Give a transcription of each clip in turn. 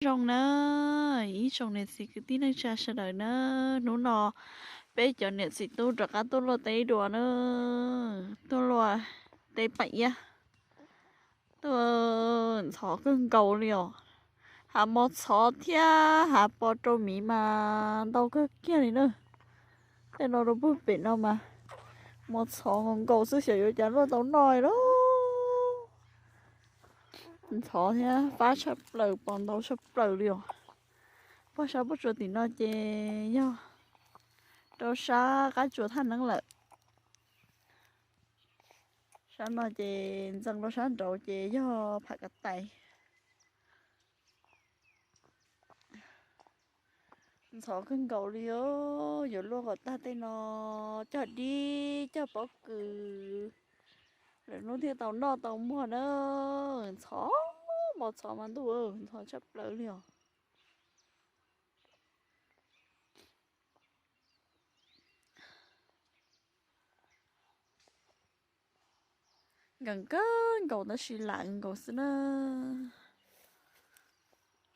Zoo na, ib tsoom niam txiv kwv tij neej tsa sawv daws na, hnub no peb cov niam txiv tub rov qab tuaj luaj teb dua na, tuaj luaj teb Paj Iab, tuaj ntxhov kawg nkaus li os. Hav mos txhov thiab hav pos rau miv mas ntau kawg kiag li na. Tej no rau puag pem no mas mos txhov nkaus nkaus xwb xyov yuav cas luaj tau noj li lauj. Ntxhov thiab fab tshaj plaws, pos ntau tshaj plaws li os. Puag sab puag tsuas tim no ces yog rau sab qab tsuas thaj neeb lawm. Sab no ces ntxeev rau sab nraud ces yog Pham Kav Tais. Ntxhov kawg nkaus li os, yuav luaj kom tag tej no cog dib cog pob kws, lwm hnub thiaj tau noj tau muag na. Ntxhov, mos txhov mas ntuj, ntxhov tshaj plaws li os. Nkees kawg nkaus tab sis lam nkaus xwb na.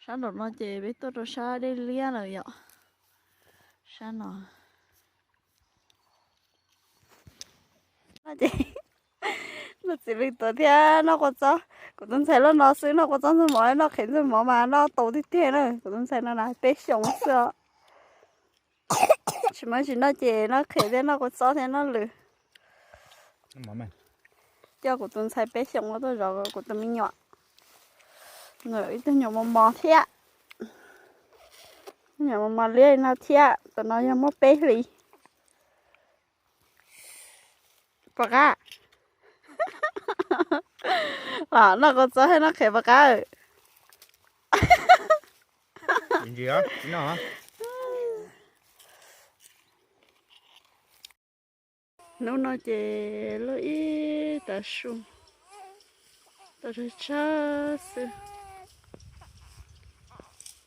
Sab nraum no ces peb tuaj rau sab dej liab lawm yom. Sab no ces noj txiv lws tuav thiab noj kua txob. Kuv tus ntxhais loj no xwb noj kua txob ntxuag mov, noj qhev ntxuag mov mas noj tau tiag tiag na. Kuv tus ntxhais no na peb xyoos xwb os. Tsis muaj tsis noj ces noj qhev thiab noj kua txob thiab noj lws. Coj kuv tus ntxhais peb xyoos tuaj zov kuv tus me nyuam. Ib tug nyuam mos mos thiab, nyuam mos mos liab li no thiab, tus no yog muaj peb hlis. Pom qab los noj kua txob thiab noj qhev pom qab. Hnub no ces luaj ib tav su, tau tshav tshav xwb,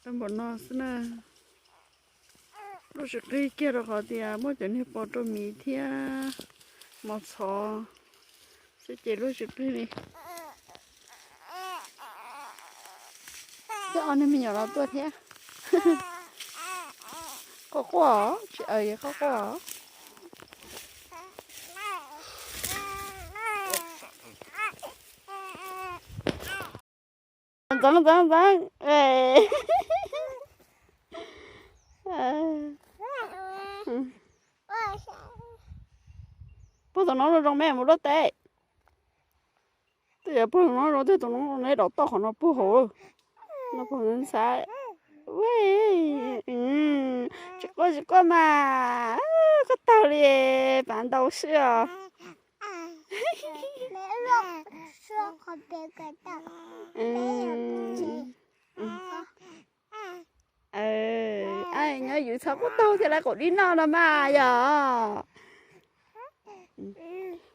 tau npaum no xwb na. Luaj tsis qig kiag rau qhov tias muaj cov niag pos rau miv thiab mos txhov xwb ces luaj tsis qig li. Twb ob niag me nyuam los tuaj thiab. Quaj quaj, tsis aws quaj quaj. Ntxeev ntxeev ntxeev. Puag tom no zoo zoo me mus luaj teb. Twb yog puag tom no zoo, twb tom no zoo neb dov toj qhov no puag hauv. No puag ntxhab. Tsis quaj tsis quaj mas, quaj tag li, pav ntau xwb os. Nyob ywm txhob quaj taug thiaj li qaum dib noj no mas yog.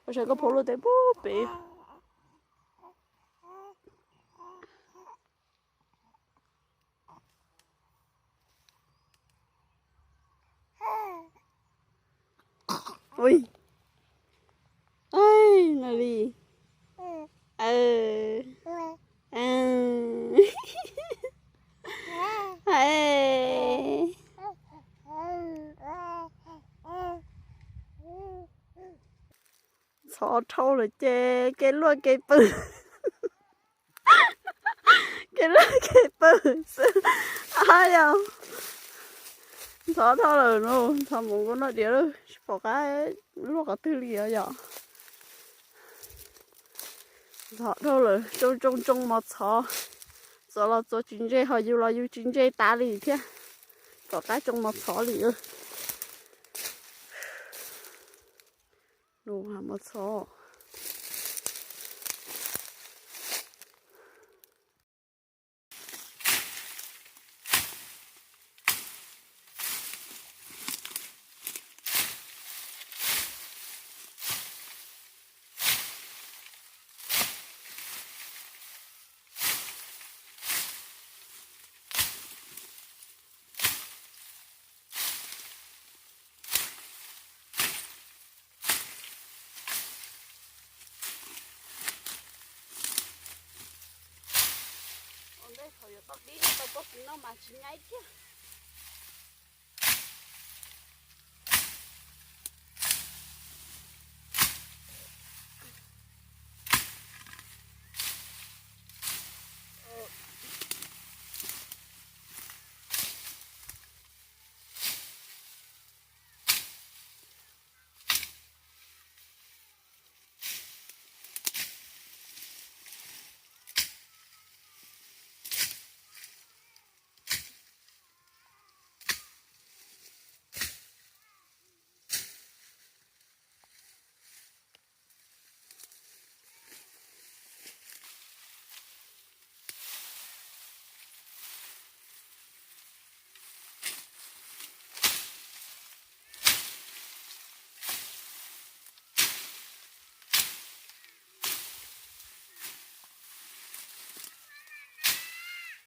Ua tsaug koj phob luaj teb puag pem. Ui, no li. Ntxhov dhau lawm ces kev luaj kev pw, kev luaj kev pw xwb. Yog ntxhov dhau lawm no, ntxhov mus nkaus noj diav lawm, tsis pom qab luaj qhov twg li os yom. Ntxhov dhau lawm, tsoo tsoo tsoo mos txhov, txuas los txuas tsis ntse, ho yug los yug tsis ntse tas li thiab. Pom qab tsoo mos txhov li. Mos txhov. Dib li tau pob kws no mas tsis nyab tiag.